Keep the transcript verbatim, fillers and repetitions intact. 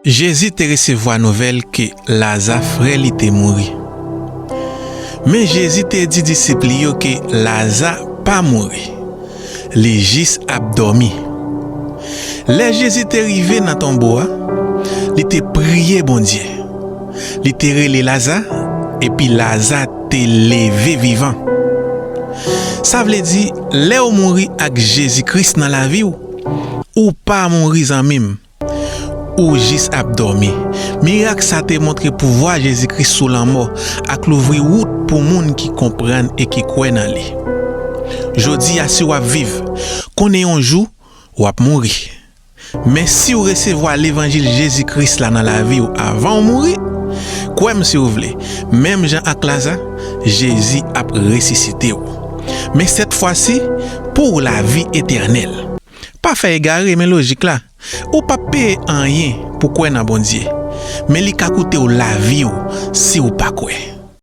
Jezi te resevwa nouvèl ke Laza, frè li, te mouri. Men Jezi te di disip li yo ke Laza pa mouri. Li jis ap dòmi. Lè Jezi te rive nan tonbo a, li te priye Bondye. Li te rele Laza, epi Laza te leve vivan. Sa vle di, lè w mouri ak Jezi Kris nan lavi w, ou pa mouri, zanmi m. Ou jis ap dòmi. Mirak sa te montre pouvwa Jezi Kris sou lanmò ak louvri wout pou moun ki konprann e ki kwè nan li. Jodi a, si w ap viv, konnen yon jou w ap mouri. Men si w resevwa levanjil Jezi Kris la nan lavi w avan w mouri, kwè m si w vle, menm jan ak Laza, Jezi ap resisite w. Men sèt fwa si, pou lavi etènèl. Pa fè egare, men lojik la. Ou p ap peye anyen pou kwè nan Bondye, men li ka koute w lavi w si w pa kwè.